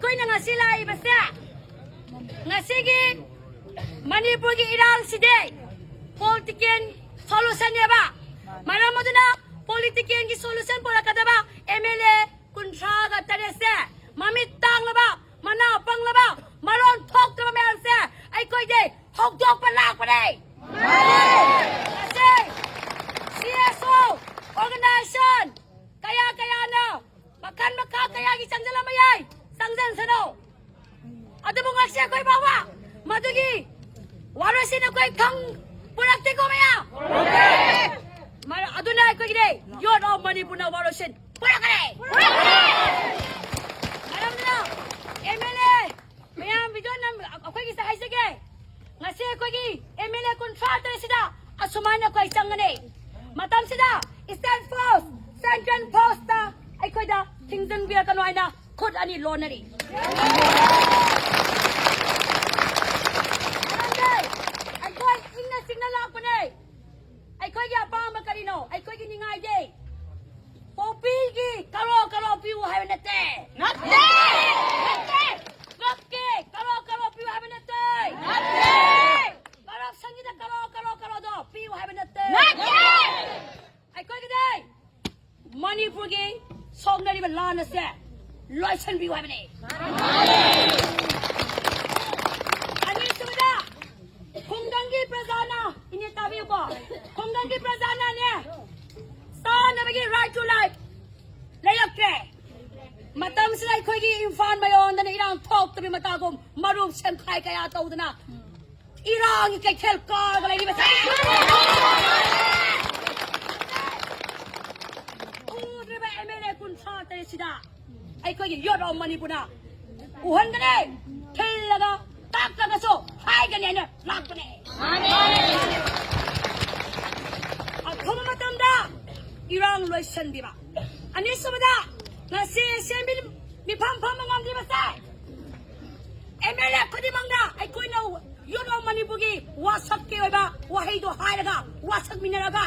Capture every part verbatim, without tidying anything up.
ꯑꯩꯅ ꯉꯁꯤ ꯂꯥꯛꯏꯕꯁꯦ, ꯉꯁꯤꯒꯤ ꯃꯅꯤꯄꯨꯔꯒꯤ ꯏꯔꯥꯡꯁꯤꯗꯤ political solutionꯅꯦꯕ꯫ ꯃꯔꯝ ꯑꯗꯨꯅ politicalꯒꯤ solution ꯄꯨꯔꯛꯀꯗꯕ MLA ꯀꯨꯟꯊ꯭ꯔꯥꯒ ꯇꯔꯦꯠꯁꯦ, ꯃꯃꯤꯠ ꯇꯥꯡꯂꯕ, ꯃꯅꯥ ꯄꯪꯂꯕ, ꯃꯔꯣꯟ ꯊꯣꯛꯇꯕ ꯃꯌꯥꯝꯁꯦ ꯑꯩꯈꯣꯏꯗꯤ ꯍꯧꯗꯣꯛꯄ ꯂꯥꯛꯄꯅꯦ꯫ ꯉꯁꯤ CSO organization ꯀꯌꯥ ꯀꯌꯥꯅ ꯃꯈꯜ ꯃꯈꯥ ꯀꯌꯥꯒꯤ ꯆꯪꯁꯤꯜꯂꯝꯕ ꯌꯥꯏ, ꯆꯪꯁꯤꯟꯁꯅꯨ꯫ ꯑꯗꯨꯕꯨ ꯉꯁꯤ ꯑꯩꯈꯣꯏ ꯐꯥꯎꯕ ꯃꯗꯨꯒꯤ ꯋꯥꯔꯣꯏꯁꯤꯟ ꯑꯩꯈꯣꯏ ꯈꯪ ꯄꯨꯔꯛꯇꯦꯀꯣ ꯃꯌꯥꯝ? ꯃꯔ-, ꯑꯗꯨꯅ ꯑꯩꯈꯣꯏꯒꯤꯗꯤ Youth of Manipurꯅ ꯋꯥꯔꯣꯏꯁꯤꯟ ꯄꯨꯔꯛꯈ꯭ꯔꯦ꯫ ꯃꯔꯝꯅ MLA ꯃꯌꯥꯝ video ꯅꯝ-, ꯑꯩꯈꯣꯏꯒꯤꯁꯦ ꯍꯥꯏꯖꯒꯦ꯫ ꯉꯁꯤ ꯑꯩꯈꯣꯏꯒꯤ MLA ꯀꯨꯟꯊ꯭ꯔꯥ ꯇꯔꯦꯠꯁꯤꯗ ꯑꯁꯨꯃꯥꯏꯅ ꯑꯩꯈꯣꯏ ꯆꯪꯒꯅꯤ꯫ ꯃꯇꯝꯁꯤꯗ state force, central forceꯇ ꯑꯩꯈꯣꯏꯗ ꯊꯤꯡꯖꯤꯟꯕꯤꯔꯛꯀꯅꯨ ꯍꯥꯏꯅ ꯈꯨꯠ ꯑꯅꯤ ꯂꯣꯟꯅꯔꯤ꯫ ꯃꯔꯝꯗꯤ ꯑꯩꯈꯣꯏ ꯏꯪꯅ ꯆꯤꯛꯅ ꯂꯥꯛꯄꯅꯦ꯫ ꯑꯩꯈꯣꯏꯒꯤ ꯑꯄꯥꯝꯕ ꯀꯔꯤꯅꯣ? ꯑꯩꯈꯣꯏꯒꯤ ꯅꯤꯡꯉꯥꯏꯗꯤ ꯄꯣꯄꯤꯒꯤ ꯀꯔꯣ ꯀꯔꯣ ꯄꯤꯌꯨ ꯍꯥꯏꯕ ꯅꯠꯇꯦ꯫ ꯅꯠꯇꯦ! ꯅꯠꯇꯦ! ꯗ꯭ꯔꯒꯀꯤ ꯀꯔꯣ ꯀꯔꯣ ꯄꯤꯌꯨ ꯍꯥꯏꯕ ꯅꯠꯇꯦ꯫ ꯅꯠꯇꯦ! ꯀꯔꯞꯁꯟꯒꯤꯗ ꯀꯔꯣ ꯀꯔꯣ ꯀꯔꯣꯗꯣ ꯄꯤꯌꯨ ꯍꯥꯏꯕ ꯅꯠꯇꯦ꯫ ꯅꯠꯇꯦ! ꯑꯩꯈꯣꯏꯒꯤꯗꯤ ꯃꯅꯤꯄꯨꯔꯒꯤ ꯁꯣꯛꯅꯔꯤꯕ ꯂꯥꯟ ꯑꯁꯦ ꯂꯣꯏꯁꯤꯟꯕꯤꯌꯨ ꯍꯥꯏꯕꯅꯤ꯫ ꯑꯅꯤꯁꯨꯕꯗ, ꯈꯨꯡꯒꯪꯒꯤ ꯄ꯭ꯔꯖꯥꯅ, ꯏꯅꯦ ꯇꯥꯕꯤꯌꯨꯀꯣ, ꯈꯨꯡꯒꯪꯒꯤ ꯄ꯭ꯔꯖꯥꯅꯅꯦ, ꯆꯥꯅꯕꯒꯤ right to life ꯂꯩꯔꯛꯇ꯭ꯔꯦ꯫ ꯃꯇꯝꯁꯤꯗ ꯑꯩꯈꯣꯏꯒꯤ ꯏꯝꯐꯥꯜ ꯃꯌꯣꯟꯗꯅ ꯏꯔꯥꯡ ꯊꯣꯛꯇꯕꯤ ꯃꯇꯥꯒꯨꯝ ꯃꯔꯨꯞ ꯁꯦꯝꯈꯥꯏ ꯀꯌꯥ ꯇꯧꯗꯅ ꯏꯔꯥꯡꯒꯤ ꯀꯩꯊꯦꯜ ꯀꯥꯔꯒ ꯂꯩꯔꯤꯕꯁꯦ꯫ ꯎꯗ꯭ꯔꯤꯕ MLA ꯀꯨꯟꯊ꯭ꯔꯥ ꯇꯔꯦꯠꯁꯤꯗ ꯑꯩꯈꯣꯏꯒꯤ Youth of Manipurꯅ ꯎꯍꯟꯒꯅꯤ, ꯊꯤꯜꯂꯒ ꯇꯥꯛꯂꯒꯁꯨ ꯍꯥꯏꯒꯅꯤ ꯍꯥꯏꯅ ꯂꯥꯛꯄꯅꯦ꯫ ꯑꯊꯨꯕ ꯃꯇꯝꯗ ꯏꯔꯥꯡ ꯂꯣꯏꯁꯤꯟꯕꯤꯕ꯫ ꯑꯅꯤꯁꯨꯕꯗ, ꯉꯁꯤ assembly ꯃꯤꯐꯝ ꯐꯝꯕ ꯉꯝꯗ꯭ꯔꯤꯕꯁꯦ MLA ꯈꯨꯗꯤꯡꯃꯛꯅ ꯑꯩꯈꯣꯏꯅ Youth of Manipurꯒꯤ ꯋꯥꯁꯛꯀꯤ ꯑꯣꯏꯕ ꯋꯥꯍꯩꯗꯣ ꯍꯥꯏꯔꯒ ꯋꯥꯁꯛꯃꯤꯟꯅꯔꯒ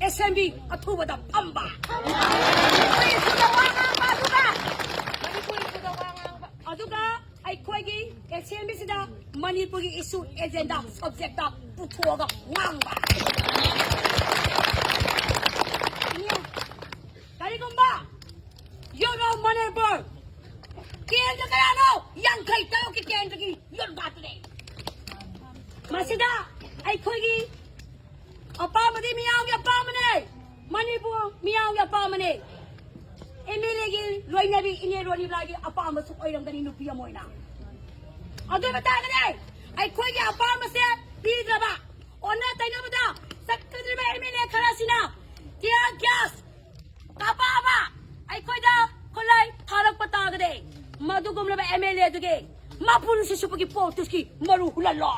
assembly ꯑꯊꯨꯕꯗ ꯐꯝꯕ꯫ ꯃꯅꯤꯄꯨꯔꯤ ꯊꯨꯗ ꯋꯥ ꯉꯥꯡꯕ, ꯑꯗꯨꯒ ꯃꯅꯤꯄꯨꯔꯤ ꯊꯨꯗ ꯋꯥ ꯉꯥꯡꯕ꯫ ꯑꯗꯨꯒ ꯃꯅꯤꯄꯨꯔꯒꯤ ꯏꯁꯨ ꯑꯦꯖꯦꯟꯗꯥ ꯁꯕꯖꯦꯛꯇ ꯄꯨꯊꯣꯛꯑꯒ ꯉꯥꯡꯕ꯫ ꯀꯔꯤꯒꯨꯝꯕ ꯌꯨꯠ ꯑꯣꯐ ꯃꯅꯤꯄꯨꯔ ꯀꯦꯟꯗ꯭ꯔ ꯀꯌꯥꯅꯣ? ꯌꯥꯡꯈꯩ ꯇꯔꯨꯛꯀꯤ ꯀꯦꯟꯗ꯭ꯔꯒꯤ ꯌꯨꯠ ꯉꯥꯛꯇꯅꯦ꯫ ꯃꯁꯤꯗ ꯑꯩꯈꯣꯏꯒꯤ ꯑꯄꯥꯝꯕꯗꯤ ꯃꯤꯌꯥꯝꯒꯤ ꯑꯄꯥꯝꯕꯅꯦ꯫ ꯃꯅꯤꯄꯨꯔ ꯃꯤꯌꯥꯝꯒꯤ ꯑꯄꯥꯝꯕꯅꯦ꯫ ꯑꯦꯝ ꯑꯦꯜ ꯑꯦꯒꯤ ꯂꯣꯏꯅꯕꯤ ꯏꯅꯦ ꯔꯣꯅꯤꯕ꯭ꯂꯥꯒꯤ ꯑꯄꯥꯝꯕꯁꯨ ꯑꯣꯏꯔꯝꯒꯅꯤ ꯅꯨꯄꯤ ꯑꯃ ꯑꯣꯏꯅ꯫ ꯑꯗꯨ ꯃꯇꯥꯡꯗꯅꯦ ꯑꯩꯈꯣꯏꯒꯤ ꯑꯄꯥꯝꯕꯁꯦ ꯄꯤꯗ꯭ꯔꯕ, ꯑꯣꯟꯅ ꯇꯩꯅꯕꯗ ꯆꯠꯀꯗꯧꯔꯤꯕ ꯑꯦꯝ ꯑꯦꯜ ꯑꯦ ꯈꯔꯁꯤꯅ tear gas ꯀꯥꯞꯄꯛꯑꯕ ꯑꯩꯈꯣꯏꯗ ꯈꯨꯠꯂꯥꯏ ꯊꯥꯔꯛꯄ ꯇꯥꯔꯒꯗꯤ ꯃꯗꯨꯒꯨꯝꯂꯕ ꯑꯦꯝ ꯑꯦꯜ ꯑꯦ ꯑꯗꯨꯒꯤ ꯃꯄꯨꯟꯁꯤ ꯆꯨꯞꯄꯒꯤ ꯄꯣꯂꯤꯇꯤꯛꯁꯀꯤ ꯃꯔꯨ ꯍꯨꯜꯍꯜꯂꯣ꯫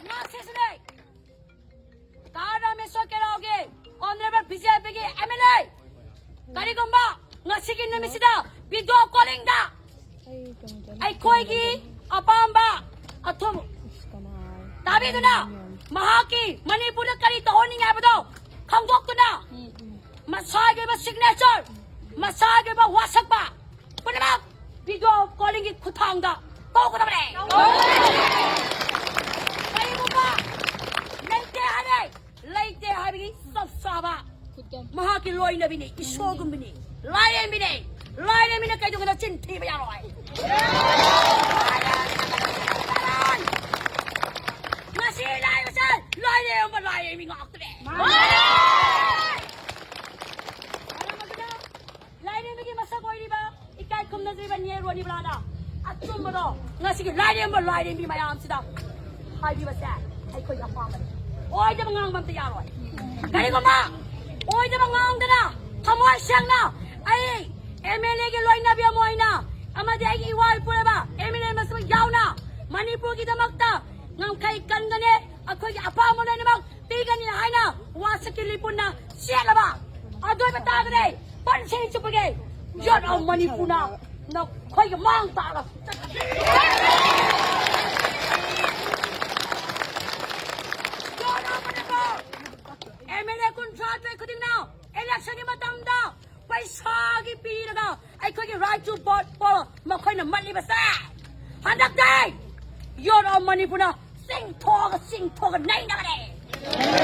ꯉꯥꯛꯁꯤꯁꯨꯅꯦ꯫ ꯇꯥ ꯔꯥꯃꯦꯁꯣꯔ ꯀꯦꯔꯥꯎꯒꯤ ꯑꯣꯅꯔꯦꯕꯜ ꯕꯤ ꯖꯦ ꯄꯤꯒꯤ ꯑꯦꯝ ꯑꯦꯜ ꯑꯦ ꯀꯔꯤꯒꯨꯝꯕ ꯉꯁꯤꯒꯤ ꯅꯨꯃꯤꯠꯁꯤꯗ video callingꯗ ꯑꯩꯈꯣꯏꯒꯤ ꯑꯄꯥꯝꯕ ꯑꯊꯨꯝ ꯇꯥꯕꯤꯗꯨꯅ ꯃꯍꯥꯛꯀꯤ ꯃꯅꯤꯄꯨꯔꯗ ꯀꯔꯤ ꯇꯧꯍꯟꯅꯤꯡꯉꯦ ꯍꯥꯏꯕꯗꯣ ꯈꯪꯗꯣꯛꯇꯨꯅ ꯃꯁꯥꯒꯤ ꯑꯣꯏꯕ signature, ꯃꯁꯥꯒꯤ ꯑꯣꯏꯕ ꯋꯥꯁꯛꯄ ꯄꯨꯝꯅꯃꯛ video callingꯒꯤ ꯈꯨꯠꯊꯥꯡꯗ ꯇꯧꯒꯗꯕꯅꯦ꯫ ꯀꯔꯤꯒꯨꯝꯕ ꯂꯩꯇꯦ ꯍꯥꯏꯔꯦ, ꯂꯩꯇꯦ ꯍꯥꯏꯕꯒꯤ ꯆꯞ ꯆꯥꯕ ꯃꯍꯥꯛꯀꯤ ꯂꯣꯏꯅꯕꯤꯅꯤ, ꯏꯁꯣꯔꯒꯨꯝꯕꯅꯤ, ꯂꯥꯏꯔꯦꯝꯕꯤꯅꯤ꯫ ꯂꯥꯏꯔꯦꯝꯕꯤꯅ ꯀꯩꯗꯧꯉꯩꯗ ꯆꯤꯟ ꯊꯤꯕ ꯌꯥꯔꯣꯏ꯫ ꯉꯁꯤ ꯂꯥꯏꯕꯁꯦ ꯂꯥꯏꯔꯦꯝꯕ ꯂꯥꯏꯔꯦꯝꯕꯤ ꯉꯥꯛꯇꯅꯦ꯫ ꯃꯔꯝ ꯑꯗꯨꯅ ꯂꯥꯏꯔꯦꯝꯕꯤꯒꯤ ꯃꯁꯛ ꯑꯣꯏꯔꯤꯕ ꯏꯀꯥꯏ ꯈꯨꯝꯅꯖꯔꯤꯕ ꯅꯦ ꯔꯣꯅꯤꯕ꯭ꯂꯥꯅ ꯑꯆꯨꯝꯕꯗꯣ ꯉꯁꯤꯒꯤ ꯂꯥꯏꯔꯦꯝꯕ ꯂꯥꯏꯔꯦꯝꯕꯤ ꯃꯌꯥꯝꯁꯤꯗ ꯍꯥꯏꯕꯤꯕꯁꯦ ꯑꯩꯈꯣꯏꯒꯤ ꯑꯄꯥꯝꯕꯅꯤ꯫ ꯑꯣꯏꯗꯕ ꯉꯥꯡꯕ ꯑꯝꯇ ꯌꯥꯔꯣꯏ꯫ ꯀꯔꯤꯒꯨꯝꯕ ꯑꯣꯏꯗꯕ ꯉꯥꯡꯗꯅ ꯊꯃꯣꯏ ꯁꯦꯡꯅ ꯑꯩ ꯑꯦꯝ ꯑꯦꯜ ꯑꯦꯒꯤ ꯂꯣꯏꯅꯕꯤ ꯑꯃ ꯑꯣꯏꯅ ꯑꯃꯗꯤ ꯑꯩꯒꯤ ꯏꯋꯥ ꯏꯄꯨꯔꯣꯏꯕ ꯑꯦꯝ ꯑꯦꯜ ꯑꯦ ꯃꯁꯤꯡ ꯌꯥꯎꯅ ꯃꯅꯤꯄꯨꯔꯒꯤꯗꯃꯛꯇ ꯉꯝꯈꯩ ꯀꯟꯒꯅꯤ, ꯑꯩꯈꯣꯏꯒꯤ ꯑꯄꯥꯝꯕ ꯂꯣꯏꯅꯃꯛ ꯄꯤꯒꯅꯤ ꯍꯥꯏꯅ ꯋꯥꯁꯛꯀꯤ ꯂꯤꯄꯨꯟꯅ ꯆꯦꯜꯂꯕ ꯑꯗꯨ ꯑꯣꯏꯕ ꯇꯥꯔꯒꯗꯤ ꯄꯨꯟꯁꯤ ꯆꯨꯞꯄꯒꯤ ꯌꯣꯠ ꯑꯣꯐ ꯃꯅꯤꯄꯨꯔꯅ ꯅꯈꯣꯏꯒꯤ ꯃꯥꯡ ꯇꯥꯛꯂ ꯆꯠꯀꯅꯤ꯫ ꯌꯣꯠ ꯑꯣꯐ ꯃꯅꯤꯄꯨꯔ ꯑꯦꯝ ꯑꯦꯜ ꯑꯦ ꯀꯨꯟꯊ꯭ꯔꯥ ꯇꯔꯦꯠ ꯈꯨꯗꯤꯡꯅ Election ꯒꯤ ꯃꯇꯝꯗ ꯄꯩꯁꯥꯒꯤ ꯄꯤꯔꯒ ꯑꯩꯈꯣꯏꯒꯤ right to vote ꯄꯣ ꯃꯈꯣꯏꯅ ꯃꯠꯂꯤꯕꯁꯦ, ꯍꯟꯗꯛꯇꯤ Youth of ꯃꯅꯤꯄꯨꯔꯅ ꯆꯤꯡꯊꯣꯛꯑꯒ ꯆꯤꯡꯊꯣꯛꯑꯒ ꯅꯩꯅꯒꯅꯤ꯫